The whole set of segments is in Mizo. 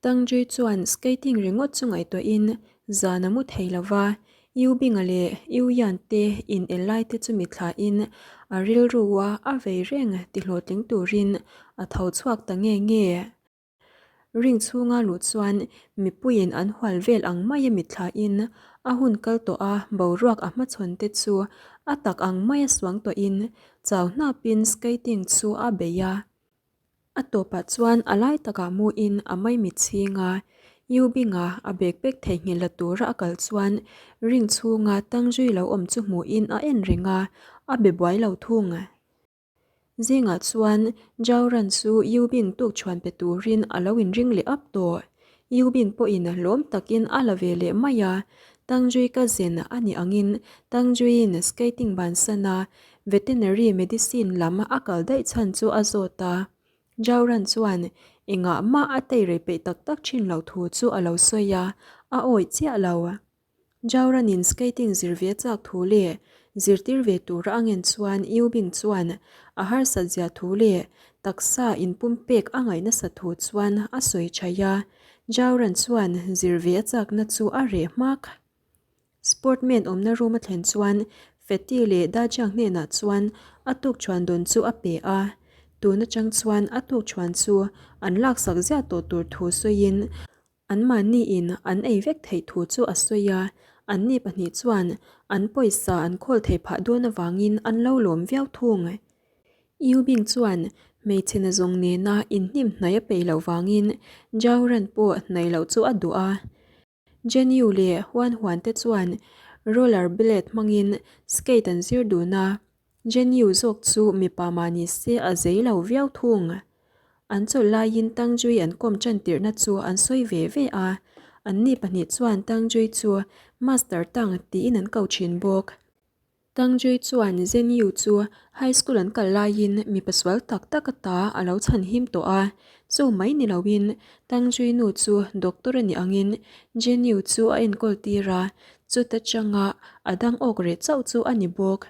Tangjui chuan skating ringawt chu ngaihtuahin zan a mu thei lo va, Yu Binga leh Yu Yan te in el lai te chu mithlain a rilru a a vei reng ti hlawhtling turin a tho chhuak ta nge nge. Ring chhunga luh chuan mipuiin an hual vel ang maia mithlain a hun kal tawh a, boruak a hmachhawn te chu a tak ang maia suang tawhin chau hnapin skating chu a bei a. A tawpah chuan a lai takah muin a maimit chhing a, Yu Binga a bag pack theihnghilh la tura a kal chuan ring chhunga Tangzui lo awm chu hmuhin a en reng a, a be buai lo thung. Zingah chuan Zhao Ran chu Yu Bing tuk chhuan pe turin a lo inring leh ap tawh. Yu Bing pawhin lawm takin a la ve leh mai a, Tangzui cousin a nih angin Tangzuiin skating bansan a Veterinary medicine lam a kal daih chhan chu a zawt a. Jauran chuan engah mah a tei rei peih tak tak thin loh thu chu a lo sawi a, a awih chiah lo. Jauranin skating zir ve chak thu leh zirtir ve tura a ngen chuan Yubing chuan a harsat zia thu leh taksa inpumpek a ngaih nasa thu chuan a sawi thaih a. Jauran chuan zir ve a chakna chu a reh hmak. Sportman awmna room a thlen chuan Fetty leh Dajiang hnenah chuan a tukṭhuan dawn chu a pe a. Tun atang chuan a tukṭhuan chu an laksak ziah tawh tur thu sawiin anmahniin an ei vek theih thu chu a sawi a. Anni pahnih chuan an pawisa an khawl theih phah dawn avangin an lo lawm viau thung. Yu Bing chuan hmeichhe nazawng nena inhnim hnai a peih loh vangin Zhao Ran pawh hnaih loh chu a duh a. Jenyu leh Huan Huan te chuan roller blade hmangin skate an zir dun a, Jenyu zawk chu mipa mah ni se a zei lo viau thung. An chawlh laiin Tangjui an kawm tan tirhna chu an sawi ve ve a, anni pahnih chuan Tangjui chu Master Tang tiin an ko thin bawk. Tangjui chuan Zenyu chu high school an kal laiin mipa sual tak tak ata a lo chhan him tawh a, chu mai ni loin Tangjui nu chu doctor a nih angin Zenyu chu a enkawl tir a, chuta changa a dang awk reh chauh chu a ni bawk.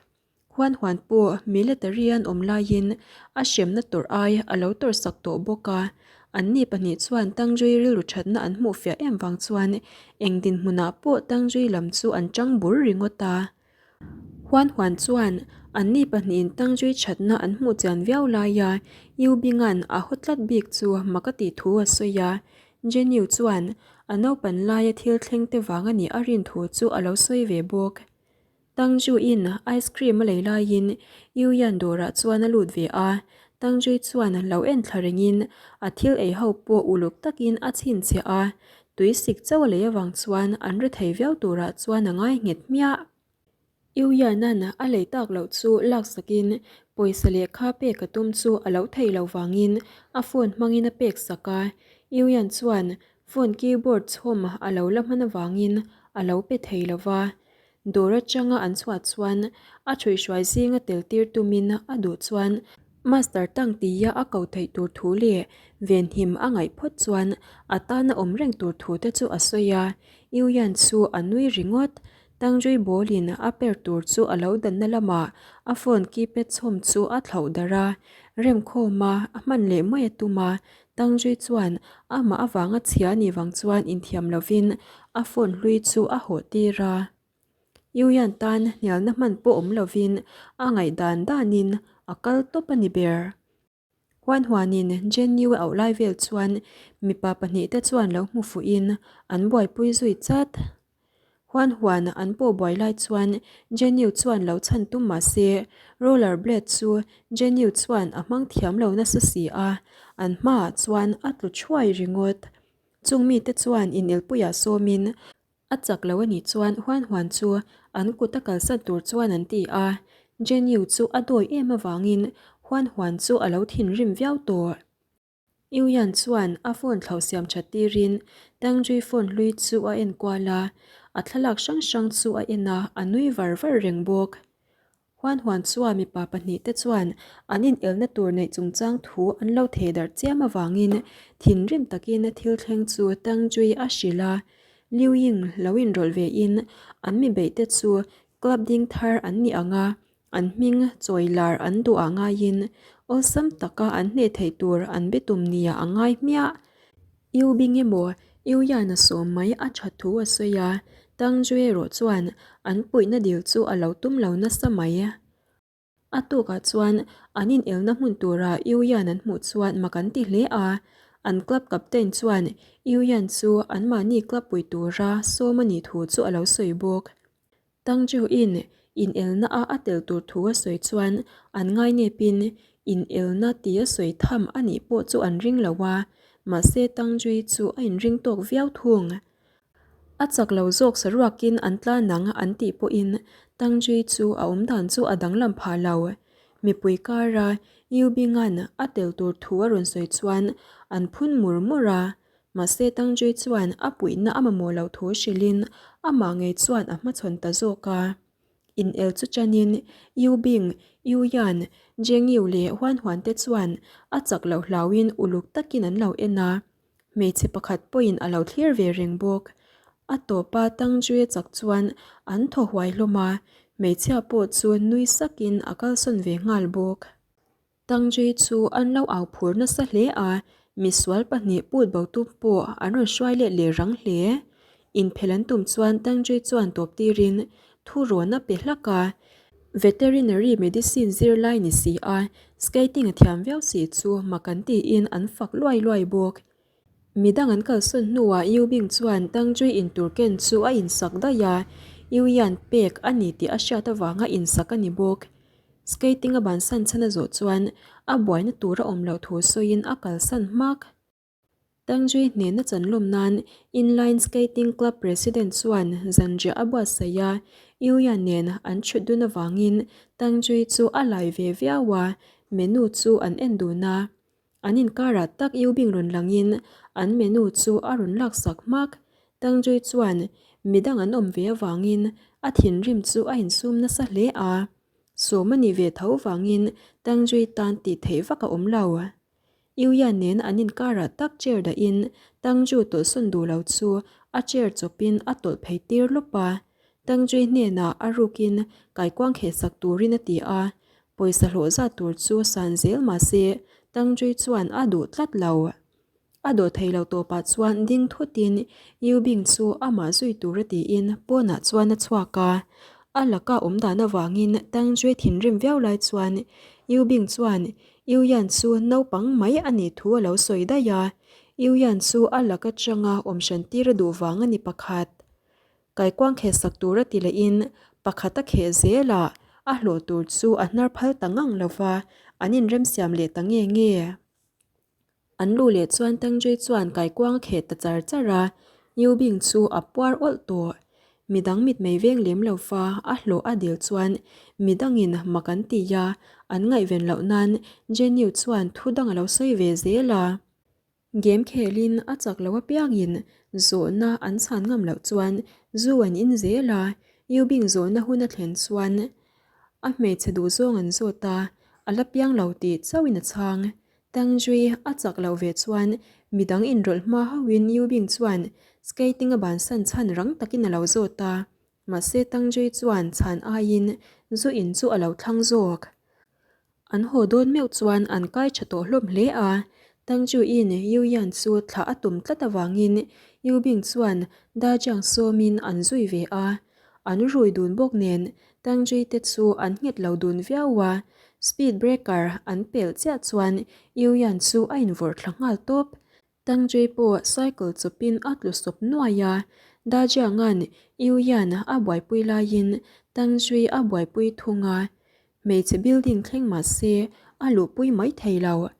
Huan huan pawh military an awm laiin a hremna tawrh ai a lo tawrhsak tawh bawk a, anni pahnih chuan Tangjui rilru thatna an hmuh fiah em vang chuan eng dinhmunah pawh Tangjui lam chu an tang bur ringawt a. Huan huan chuan anni pahnihin Tangzui thatna an hmuh chian viau laia Yu Binga'n a haw tlat bik chu mak a tih thu a sawi a. Jenyu chuan a naupan laia thil thleng te vang a nih a rin thu chu a lo sawi ve bawk. Tangzhuiin ice cream a lei laiin Yu Yan dawrah chuan a lut ve a. Tangzui chuan lo en thla rengin a thil ei ho pawh uluk takin a chhinchhiah a. Tui sik chauh a lei avang chuan an ri thei viau turah chuan a ngai nghet hmiah. U Yanan a lei tak loh chu laksakin pawisa lehkha pek a tum chu a lo thei lo vangin a phone hmangin a pek sak a. U Yan chuan phone keyboard chhawm a lo la hman avangin a lo pe thei lo va. Dawr atanga an chhuah chuan a ṭhuihhruai zinga tel tir tumin a duh chuan Master tang tia a ko theih tur thu leh venhim a ngaih phawt chuan a tana awm reng tur thu te chu a sawi a, Yu Yan chu a nui ringawt. Tangjui ball-in a per tur chu a lo danna lamah a phone keypad chhawm chu a thlauh darh a, remkhawma a hman leh mai a tum a, Tangjui chuan amah avanga chhia nih vang chuan inthiam lovin a phone hlui chu a hawh tir a. Yuyan tan hnialna hman pawh awm lovin a ngaihdan danin a kal tawp a ni ber. Huan huanin Jenny-a auh lai vel chuan mipa pahnihte chuan lo hmu fuhin an buaipui zui chat. Huan huan an pawh buai lai chuan Jenny chuan lo chhan tum mah se roller blade chu Jenny chuan a hmang thiam lo nasa si a, an hmaah chuan a tlu thuai ringawt. Chung mite chuan inelpuiah sawmin A chak lo a nih chuan Huan Huan chu an kut a kalsan tur chuan an ti a, Jenyu chu a dawi em avangin Huan Huan chu a lo thinrim viau tawh. Yu Yan chuan a phone thlauh siam that tirin Tangjui phone hlui chu a en kual a, a thlalak hrang hrang chu a en a, a nui var var reng bawk. Huan huan chua mipa pahnihte chuan an inelna tur neih chungchang thu an lo thei darh chiam avangin thinrim takin thil thleng chu Tangjui a hrilh a. Liu Ying lo inrawlh vein an mi beihte chu club ding thar an ni ang a, an hming chawi lar an duh ah ngaiin awlsam taka an hneh theih tur an bitum nia a ngai hmiah. Yu Bing emaw Yu Yan a sawm mai a that thu a sawi a, Tang Jue erawh chuan an puihna dil chu a lo tum lo nasa mai. A tukah chuan an inelna hmun tura Yu Yan an hmuh chuan mak an ti hle a, an club captain chuan Yu Yan chu anmahni club pui tura sawm a nih thu chu a lo sawi bawk. Tang Ju-in inelna a a tel tur thu a sawi chuan an ngainepin inelna tia sawi tham a nih pawh chu an ring lo a, mahse Tang Jui chu a inring tawk viau thung. A chak lo zawk saruakin an tlan ang an tih pawhin Tang Jui chu a awm dan chu a danglam phah lo. Mipui kara Yu Bing-a'n a tel tur thu a rawn sawi chuan an phun mur mur a, Mahse Tang Jui chuan a puihna a mamawh loh thu hrilhin amah ngei chuan a hmachhawn ta zawk a. In el chu chanin Yu Bing, Yu Yan, Zheng Yu leh Huan Huan te chuan a chak loh hlauhin uluk takin an lo en a. Hmeichhe pakhat pawhin a lo thlir ve reng bawk. A tawpa Tang Jui a chak chuan an thaw huai hlawm a, hmeichhia pawh chu nui sakin a kalsawn ve nghal bawk. Tangjui chu an lo au phur nasa hle a, misual pahnih put bo tum pawh an rawn hruai let leh rang hle. Inphel an tum chuan Tangjui chuan tawp tirin thu rawn a pe hlak a. Veterinary medicine zirlai ni si a, skating a thiam viau si chu mak an tiin an fak luai luai bawk. Midang an kalsawn hnuah Yu Bing chuan Tangjui intur ken chu a insak daih a, Yu Yan pek a ni tih a hriat avanga insak a ni bawk. Skating a bansan chhan a zawh chuan a buaina tur a awm loh thu sawiin a kalsan hmak. Tangjui hnena chanlawm nan Inline Skating Club President chuan zanriah a buatsaih a, Yu Yan nen an thut dun avangin Tangjui chu a lai ve viau a, menu chu an en dun a. An inkarah tak Yu Bing rawn langin an menu chu a rawn laksak hmak. Tang Jui chuan midang an awm ve avangin a thinrim chu a insum nasa hle a. Sawm a nih ve tho vangin Tang Jui tan tih theih vak a awm lo. Yu Yan nen an inkarah tak chair dahin Tang Ju tawlhsawn duh lo chu a chair chawpin a tawlh phei tir lawp a. Tang Jui hnenah a rukin kaikuang khehsak turin a ti a. Pawisa hlawh zat tur chu san zel mah se Tangjui chuan a duh tlat lo. A dawh thei lo tawpah chuan ding thutin Yu Bing chu amah zui tur a tiin pawnah chuan a chhuak a. A laka awm dan avangin Tangjui thinrim viau lai chuan Yu Bing chuan Yu Yan chu naupang mai a nih thu a lo sawi daih a. Yu Yan chu a lak atanga awm hran tir a duh vang a ni pakhat. Kaikuang kheh sak tur a ti lehin pakhat a kheh zel a, a hlawh tur chu a hnar phal ta ngang lo va, an inremsiam leh ta nge nge. An luh leh chuan Tangjui chuan kaikuang a kheh ta char char a, Yu Bing chu a puar awlh tawh. Midang mitmei veng lem lo va a hlawh a dil chuan midangin mak an ti a, an ngaihven loh nan Jenny chuan thu dang a lo sawi ve zel a. Game khelin a chak lo apiangin zawhna an chhan ngam loh chuan zu an in zel a, Yu Bing zawhna hun a thlen chuan a hmeichhe duhzawng an zawt a, a la piang lo tih chauhin a chhang. Tang Jui a chak loh ve chuan midang inrawlh hma hauhin Yu Bing chuan skating a bansan chhan rang takin a lo zawt a, Mahse Tang Jui chuan chhan aiin zu in chu a lo thlang zawk. An haw dawn meuh chuan an kai tha tawh hlawm hle a, Tang Juiin Yu Yan chu thlah a tum tlat avangin Yu Bing chuan Da Jiang sawmin an zui ve a. An rui dun bawk nen Tang Jui te chu an nghet lo dun viau a, speed breaker an pelh chiah chuan Yu Yan chu a invawrh thla nghal tawp. Tangjui pawh cycle chawpin a tlu sawp nuai a, Dajianga'n Yu Yan a buaipui laiin Tangjui a buaipui thung a, hmeichhe building thleng mah se a luhpui mai thei lo.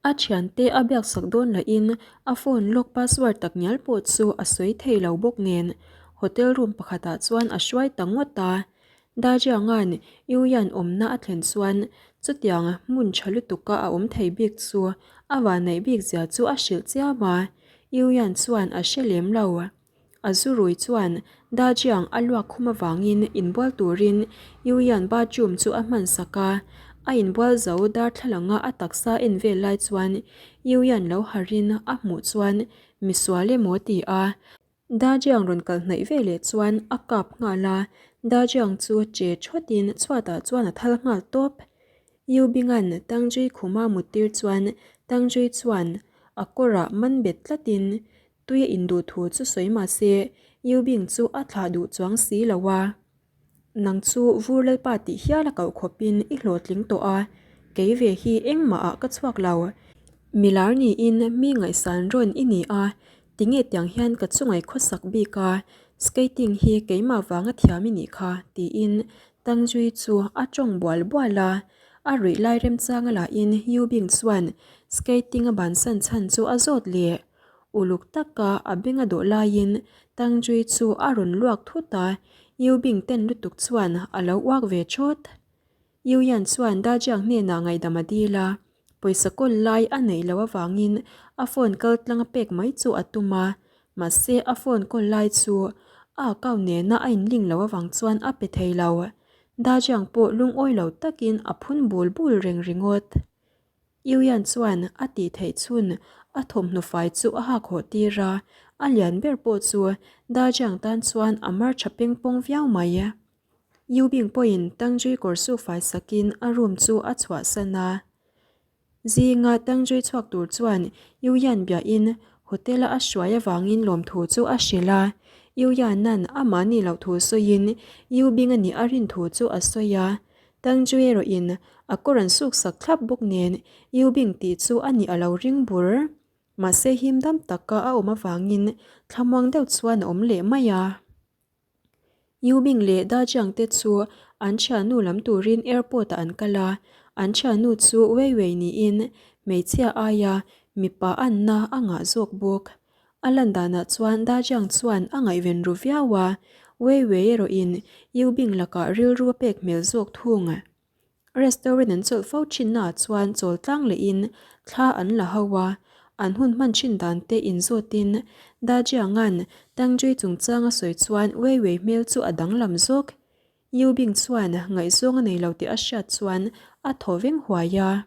A thiante a biaksak dawn lahin a phone lock password tak ngial pawh chu a sawi thei lo bawk nen hotel room pakhatah chuan a hruai ta ngawt a. Dajianga'n Yu Yan awmna a thlen chuan chutiang hmun tha lutuka a awm thei bik chu a vanneih bik zia chu a hrilh chiam a, Yu Yan chuan a hre lem lo. A zu rui chuan Dajiang a luak khum avangin inbual turin Yu Yan bathroom chu a hman sak a, a inbual zo darthlalanga a taksa en vel lai chuan Yu Yan lo harhin a hmuh chuan misual emaw ti a, Dajiang rawn kal hnaih ve leh chuan a kap nghal a, Dajiang chu che thawtin chhuatah chuan a thal nghal tawp. Yu Binga'n Tangjui khuma muttir chuan Tangjui chuan a kawrah man bet tlatin tui a induh thu chu sawi mah se Yu Bing chu a thlah duh chuang si lo a. Nang chu vur lalpa tih hial a koh khawpin i hlawhtling tawh a, kei ve hi engmah ah ka chhuak lo. Milar niin mi ngaihsan rawn i ni a, tinge tiang hian ka chungaih khawsak bik a, skating hi keimah vanga thiam i nih kha, tiin Tangzui chu a tawng bual bual a. A ruih lai remchanga lahin Yu Bing chuan skating a bansan chhan chu a zawt leh. Uluk taka a beng a dawh laiin Tangzui chu a rawn luak thut a, Yu Bing ten lutuk chuan a lo uak ve thawt. Yu Yan chuan Da Jiang hnenah ngaihdam a dil a, pawisa kawl lai a neih loh avangin a phone kal tlang a pek mai chu a tum a, mahse a phone kawl lai chu a account nena a inlink loh avang chuan a pe thei lo. Da Jiang pawh lungawi lo takin a phun bul bul reng ringawt. Yu Yan chuan a tih theih chhun a thawmhnaw fai chu a hak hawh tir a, a lian ber pawh chu Da Jiang tan chuan a mar tha peng pawng viau mai. Yu Bing pawhin Tangzui kawr su fai sakin a room chu a chhuahsan a. Zinga Tangzui chhuak tur chuan Yu Yan biahin hotel-a a hruai avangin lawmthu chu a hrilh a. Yu Yan-a'n amah nih loh thu sawiin Yu Bing a nih a rin thu chu a sawi a. Tangzui erawhin a kawr an suk sak thlap bawk nen Yu Bing tih chu a nih a lo ring bur. Mahse him dam taka a awm avangin thlamuang deuh chuan a awm leh mai a. Yu Ming leh Da Jiang te chu an thiannu lam turin airport ah an kal a, an thiannu chu Wei Wei niin hmeichhia aia mipa anna a ngah zawk bawk. A lan danah chuan Da Jiang chuan a ngaihven ru viau a, Wei Wei erawhin Yu Bing lakah rilru a pek hmel zawk thung. Restaurant an chawlh fo thinna ah chuan chawl tlang lehin thla an la ho a, an hun hman thin dan te inzawtin Da Jianga'n Tangjui chungchang a sawi chuan Wei Wei hmel chu a danglam zawk. Yu Bing chuan ngaihzawng a nei lo tih a hriat chuan a thaw veng huai a.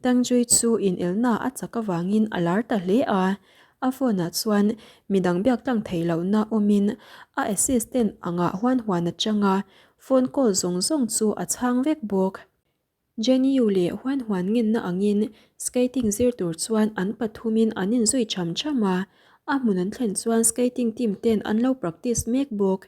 Tangjui chu inelna a chak avangin a lar ta hle a, a phone ah chuan midang biak tlang theih lohna awmin a assistant angah huan huan a chang a, phone call zawng zawng chu a chhang vek bawk. Jenny Yu leh Huan Huan ngenna angin skating zir tur chuan an pathumin an inzui cham cham a, a hmun an thlen chuan skating team ten an lo practice mek bawk.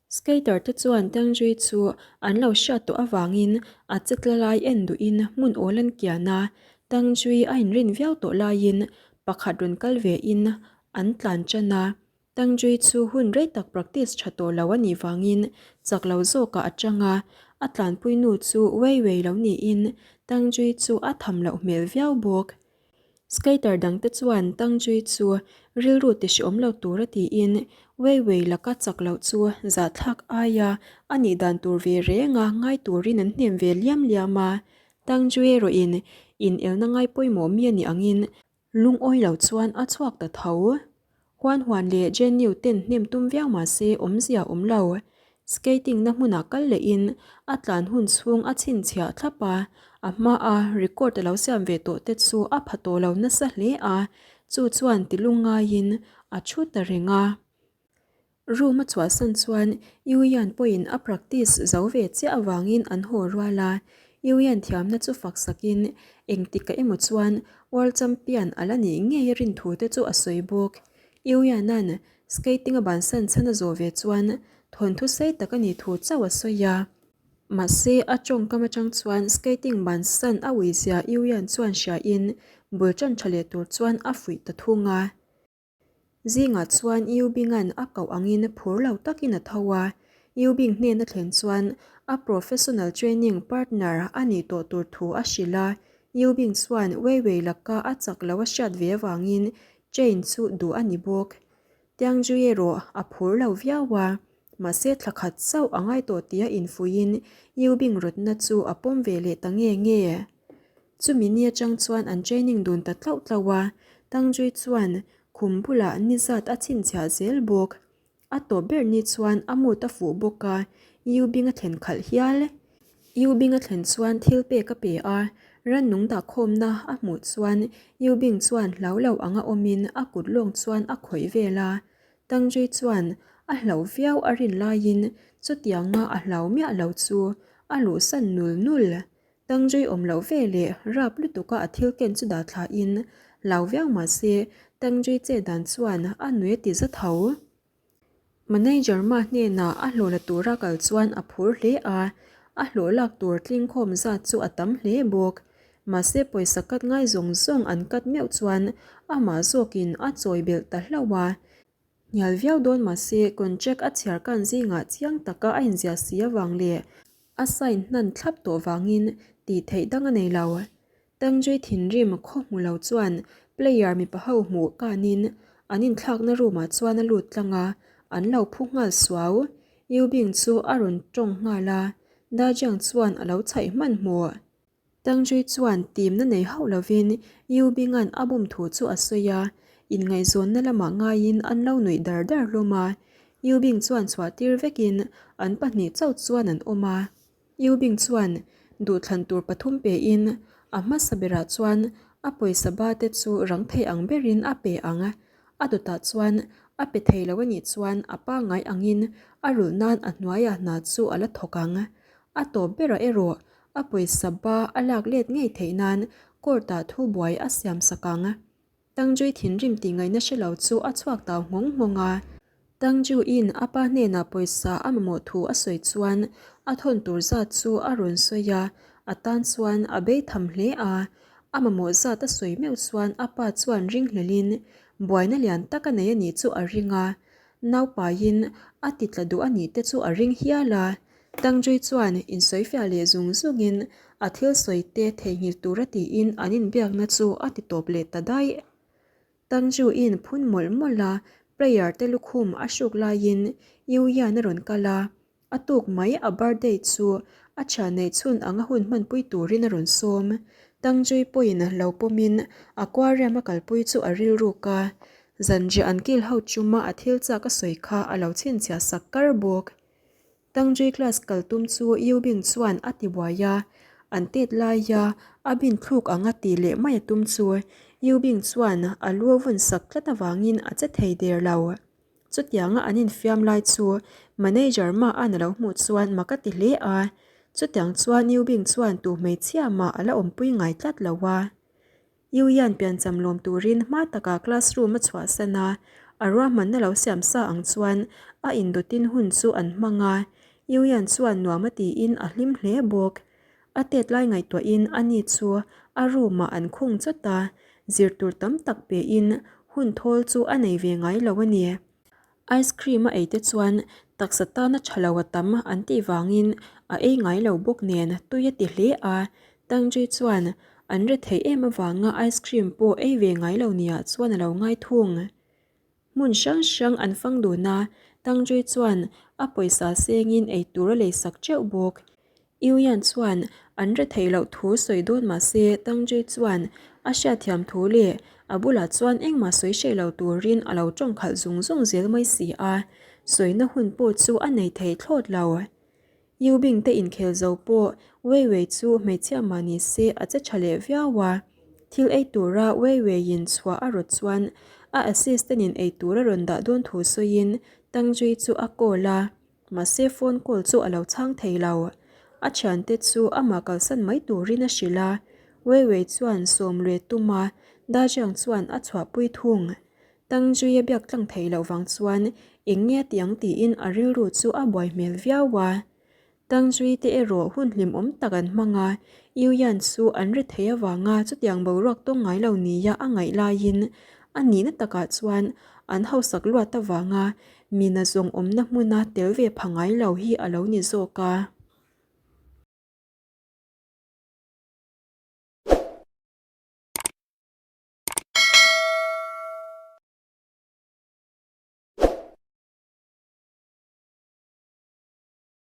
Skater te chuan Tangjui chu an lo hriat tawh avangin a che tla lai en duhin hmun awl an kian a, Tangjui a inrin viau tawh laiin pakhat rawn kal ve in an tlan tan a. Tangjui chu hun rei tak practice tha tawh lo a nih vangin chak lo zawkah a tang a, a tlanpui nu chu Wei Wei lo niin Tangjui chu a tham loh hmel viau bawk. Skater dangte chuan Tangjui chu rilru ti hreawm lo tura tiin Wei Wei laka chak loh chu zahthlak aia a nih dan tur ve renga ngai turin an hnem ve liam liam a. Tangjui erawhin inelna ngai pawimawh mi a nih angin lungawi lo chuan a chhuak ta tho. Huan Huan leh Jen Yu ten hnem tum viau mah se awmzia awm lo. Skating na hmunah kal lehin a tlan hun chhung a chhinchhiah thlap a, a hmaa record a lo siam ve tawh te chu a pha tawh lo nasa hle a, chu chuan ti lungngaiin a thu ta reng a. Room a chhuahsan chuan Yu Yan pawhin a practice zo ve chiah avangin an haw rual a, Yu Yan thiamna chu fak sakin engtikah emaw chuan World Champion a la nih ngei a rin thu te chu a sawi bawk. Yu Yan-a'n skating a bansan chhan a zawh ve chuan thawnthu sei tak a nih thu chauh a sawi a. Mahse, a tawngkam atang chuan skating bansan a uizia Yu Yan chuan hriain bul tan tha leh tur chuan a fuih ta thung a. Zingah chuan Yu Bing-a'n a koh angin phur lo takin a tho a, Yu Bing hnen a thlen chuan a professional training partner a nih tawh tur thu a hrilh a, Yu Bing chuan Wei Wei laka a chak lo a hriat ve avangin train chu duh a ni bawk. Tiang Jui erawh a phur lo viau a, mahse thla khat chauh a ngai tawh tia infuihin Yu Bing rawtna chu a pawm ve leh ta nge nge. Chumi ni atang chuan an training dun ta tlauh tlauh a, Tangjui chuan khum bulah ni zat a chhinchhiah zel bawk. A tawp ber ni chuan a mood a fuh bawk a, Yu Bing a thlen khalh hial. Yu Bing a thlen chuan thil pek a pe a, rannung dahkhawmna a hmuh chuan Yu Bing chuan hlau lo anga awmin a kut lawng chuan a khawih vel a. Tangjui chuan a hlauh viau a rin laiin chutianga a hlau miah lo chu a luhsan nul nul. Tangjui awm loh ve leh rap lutuka a thil ken chu dah thlain Hlau viau mah se, Tangji che dan chuan a nui a ti za tho. Manager mah hnenah a hlawh la tura kal chuan a phur hle a, a hlawh lak tur tlingkhawm zat chu a tam hle bawk. Mahse pawisa cut ngai zawng zawng an cut meuh chuan amah zawkin a chawi belh ta hlauh a. Hnial viau dawn mahse contract a chhiar kan zingah chiang taka a inziah si avang leh a sign hnan thlap tawh vangin tih theih dang a nei lo. Tangjui thinrim khaw hmu lo chuan player mipa ho hmuh kanin an inthlakna room ah chuan a lut tlang a, an lo phu nghal suau. Yubing chu a rawn tawng nghal a, Dajiang chuan a lo chhaih hmanhmawh. Tangjui chuan timna nei hauh lovin Yubinga'n a bum thu chu a sawi a, inngaihzawnna lamah ngaiin an lo nuih dar dar hlawm a. Yubing chuan chhuah tir vekin an pahnih chauh chuan an awm a. Yubing chuan duhthlan tur pathum pein a hmasa berah chuan a pawisa ba te chu rang thei ang berin a pe ang. A dawtah chuan a pe thei lo a nih chuan a pangngai angin a rulh nan a hnuaiah hna chu a la thawk ang. A tawp berah erawh a pawisa ba a lak let ngei theih nan court ah thu buai a siam sak ang. Tangjui thinrim tih ngaihna hre lo chu a chhuak tau nghawng nghawng a. Tangju-in a pa hnenah pawisa a mamawh thu a sawi chuan a thawn tur zat chu a rawn sawi a, a tan chuan a bei tham hle a. A mamawh zat a sawi meuh chuan a pa chuan ringhlelin buaina lian tak a nei a nih chu a ring a, naupaiin a ti tla duh a nih te chu a ring hial a. Tangjui chuan insawifiah leh zung zungin a thil sawi te theihnghilh tura tiin an inbiakna chu a ti tawp leh ta daih. Tangjuin phun mawlh mawlh a, prayer te lukhum a hruk laiin Yu Yan a rawn kal a, a tuk mai a birthday chu a thian neih chhun anga hun hmanpui turin a rawn sawm. Tangjui pawhin lo pawmin aquarium a kalpui chu a rilruk a, zanriah an kil ho chuma a thil chak a sawi kha a lo chhinchhiah sak kar bawk. Tangjui class kal tum chu Yu Bing chuan a ti buai a, an tet laia a bin thluk anga ti leh mai a tum chu Yu Bing chuan a lu a vun sak tlat avangin a che thei der lo. Chutianga an infiam lai chu manager mah an a lo hmuh chuan mak a ti hle a, chutiang chuan Yu Bing chuan tu hmeichhia mah a la awmpui ngai tlat lo a. Yu hian piancham lawm turin hma takah classroom a chhuahsan a, a ruahmanna lo siam sa ang chuan a indawtin hun chu an hmang a, Yu hian chuan nuam a tiin a hlim hle bawk. A tet lai ngaihtuahin ani chu a room ah an khung chawt a, zir tur tam tak pein hun thawl chu a nei ve ngai lo a ni. Ice cream a ei te chuan taksa tana tha lo a tam an tih vangin a ei ngai lo bawk nen tui a ti hle a, Tangji chuan an re theih em avanga ice cream pawh ei ve ngai lo niah chuan a lo ngai thung. Hmun hrang hrang an fang dun a, Tangji chuan a pawisa sengin ei tur a leisak teuh bawk. Yuyan chuan an re theih loh thu sawi dawn mah se Tangji chuan a hriatthiam thu leh a bulah chuan engmah sawi hreh lo turin a lo tawng khalh zung zung zel mai si a, sawina hun pawh chu a nei thei thlawt lo. Yubing te inkhel zo pawh Wei Wei chu hmeichhia mah ni se a che tha leh viau a, thil ei tura Wei Wei in chhuah a rawt chuan a assistant in ei tur a rawn dah dawn thu sawiin Tangji chu a call a. Mahse phone call chu a lo chhang thei lo. A thiante chu amah kalsan mai turin a hrilh a. Wei Wei chuan sawm lue tum a, Da Jiang chuan a chhuahpui thung. Tang Zui a biak tlang thei loh vang chuan eng nge ti ang tiin a rilru chu a buai hmel viau a. Tang Zui te erawh hun hlimawm tak an hmang a, Yu Yan chu an ri thei avanga chutiang boruak tawng ngai lo nia a ngaih laiin a nihna takah chuan an hausak luat avanga Mina zawng awmna hmuna tel ve pha ngai lo hi a lo ni zawk a.